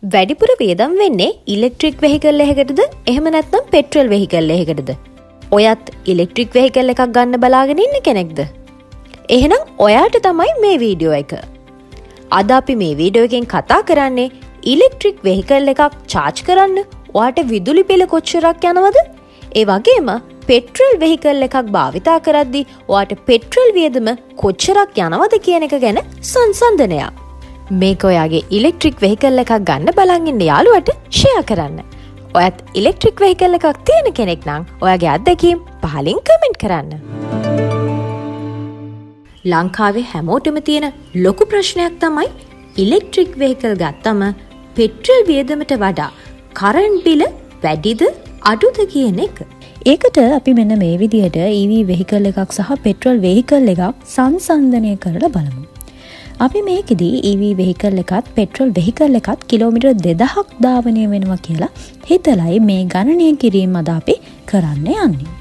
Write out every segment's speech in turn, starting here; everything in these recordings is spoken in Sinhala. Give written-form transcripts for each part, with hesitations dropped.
වැඩිපුර වියදම් වෙන්නේ ඉලෙක්ට්‍රික් වෙහිකල් එකකටද, එහෙම නැත්නම් පෙට්‍රල් වෙහිකල් එකකටද? ඔයත් ඉලෙක්ට්‍රික් වෙහිකල් එකක් ගන්න බලාගෙන ඉන්න කෙනෙක්ද? එහෙනම් ඔයාට තමයි මේ වීඩියෝ එක. අද අපි මේ වීඩියෝ එකෙන් කතා කරන්නේ ඉලෙක්ට්‍රික් වෙහිකල් එකක් චාර්ජ් කරන්න ඔයාට විදුලි බිල කොච්චරක් යනවද? ඒ වගේම පෙට්‍රල් වෙහිකල් එකක් භාවිතා කරද්දි ඔයාට පෙට්‍රල් වියදම කොච්චරක් යනවද කියන එක ගැන සංසන්දනයක්. මේක ඔයාගේ ඉලෙක්ට්‍රික් වෙහිකල් එකක් ගන්න බලන් ඉන්න යාළුවට ෂෙයා කරන්න. ඔයත් ඉලෙක්ට්‍රික් වෙහිකල් එකක් තියෙන කෙනෙක් නම් ඔයාගේ අත්දැකීම් පහලින් කමෙන්ට් කරන්න. ලංකාවේ හැමෝටම තියෙන ලොකු ප්‍රශ්නයක් තමයි ඉලෙක්ට්‍රික් වෙහිකල් ගත්තම පෙට්‍රල් වියදමට වඩා කරන්ට් බිල වැඩිද අඩුද කියන එක. ඒකට අපි මෙන්න මේ විදිහට EV vehicle එකක් සහ පෙට්‍රල් වෙහිකල් එකක් සංසන්දනය කරලා බලමු. අපි මේකෙදි EV vehicle එකත් පෙට්‍රල් වෙහිකල් එකත් කිලෝමීටර් 2000ක් ධාවනය වෙනවා කියලා හිතලයි මේ ගණනය කිරීම අද අපි කරන්න යන්නේ.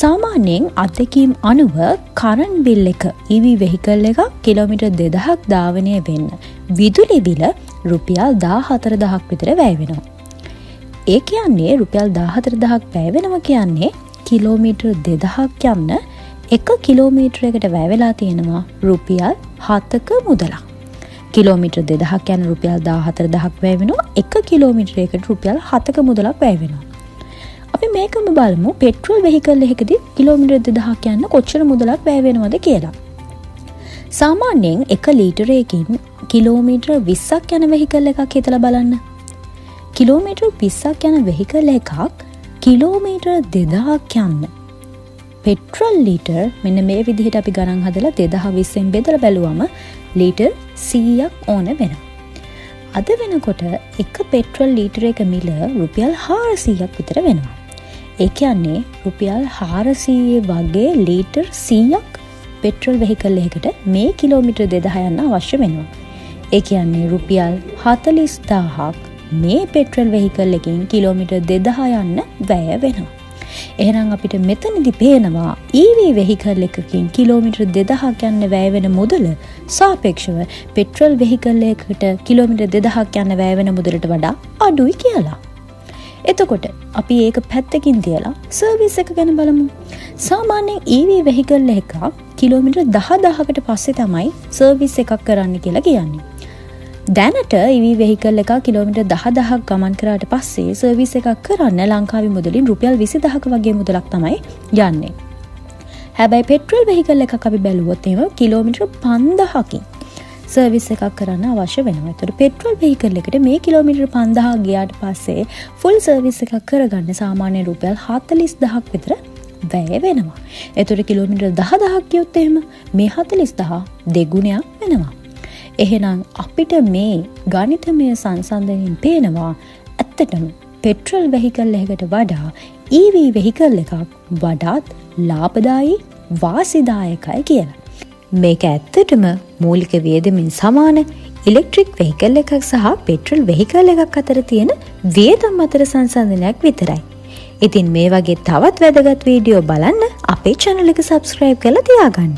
සාමාන්‍යයෙන් අත්දැකීම් අනුව කරන්ට් බිල් එක EV vehicle එකක් කිලෝමීටර් 2000ක් ධාවනය වෙන්න විදුලි බිල රුපියල් 14,000ක් විතර වැය වෙනවා. ඒ කියන්නේ රුපියල් 14,000ක් වැය වෙනවා කියන්නේ කිලෝමීටර් 2000ක් යන්න එක කිලෝමීටරයකට වැය වෙලා තියෙනවා රුපියල් 7ක මුදලක්. කිලෝමීටර් 2000ක් යන රුපියල් 14,000ක් වැය වෙනවා, එක කිලෝමීටරයකට රුපියල් 7ක මුදලක් වැය වෙනවා. අපි මේකම බලමු පෙට්‍රල් වෙහිකල් එකකදී කිලෝමීටර් 2000ක් යන්න කොච්චර මුදලක් වැය වෙනවද කියලා. සාමාන්‍යයෙන් එක ලීටරයකින් කිලෝමීටර් 20ක් යන වෙහිකල් එකක් හිතලා බලන්න. කිලෝමීටර් 20ක් යන වෙහිකල් එකක් කිලෝමීටර් 2000ක් යන්න පෙට්‍රල් ලීටර් මෙන්න මේ විදිහට අපි ගණන් හදලා 2020න් බෙදලා බැලුවම ලීටර් 100ක් ඕන වෙනවා. අද වෙනකොට එක පෙට්‍රල් ලීටර එක මිල රුපියල් 400ක් විතර වෙනවා. ඒ කියන්නේ රුපියල් 400 වගේ ලීටර් 100ක් පෙට්‍රල් වෙහිකල් එකකට මේ කිලෝමීටර් 2000 යන්න අවශ්‍ය වෙනවා. ඒ කියන්නේ රුපියල් 40,000ක් මේ පෙට්‍රල් වෙහිකල් එකකින් කිලෝමීටර් 2000 යන්න වැය වෙනවා. එහෙනම් අපිට මෙතනදි පේනවා EV vehicle එකකින් කිලෝමීටර් 2000ක් යන්න වැය වෙන මුදල සාපේක්ෂව පෙට්‍රල් වෙහිකල් එකකට කිලෝමීටර් 2000ක් යන්න වැය වෙන මුදලට වඩා අඩුයි කියලා. එතකොට අපි ඒක පැත්තකින් තියලා සර්විස් එක ගැන බලමු. සාමාන්‍යයෙන් EV vehicle එකක් කිලෝමීටර් 10,000කට පස්සේ තමයි සර්විස් එකක් කරන්න කියලා කියන්නේ. දැනට EV vehicle එකක් කිලෝමීටර් 10,000ක් ගමන් කරාට පස්සේ සර්විස් එකක් කරන්න ලංකාවේ මුදලින් රුපියල් 20,000ක වගේ මුදලක් තමයි යන්නේ. හැබැයි පෙට්‍රල් වෙහිකල් එකක් අපි බැලුවොත් එහෙම කිලෝමීටර් 5000කින් සර්විස් එකක් කරන්න අවශ්‍ය වෙනවා. ඒතකොට පෙට්‍රල් වෙහිකල් එකට මේ කිලෝමීටර් 5000 ගියාට පස්සේ ෆුල් සර්විස් එකක් කරගන්න සාමාන්‍ය රුපියල් 40,000ක් විතර වැය වෙනවා. ඒතකොට කිලෝමීටර් 10,000ක් ගියොත් එහෙම මේ 40,000 දෙගුණයක් වෙනවා. එහෙනම් අපිට මේ ගණිතමය සංසන්දනයෙන් පේනවා ඇත්තටම පෙට්‍රල් වෙහිකල් එකකට වඩා EV vehicle එකක් වඩාත් ලාභදායී, වාසිදායකයි කියලා. මේක ඇත්තටම මූලික වියදමින් සමාන ඉලෙක්ට්‍රික් වෙහිකල් එකක් සහ පෙට්‍රල් වෙහිකල් එකක් අතර තියෙන වියදම් අතර සංසන්දනයක් විතරයි. ඉතින් මේ වගේ තවත් වැදගත් වීඩියෝ බලන්න අපේ channel එක subscribe කරලා තියාගන්න.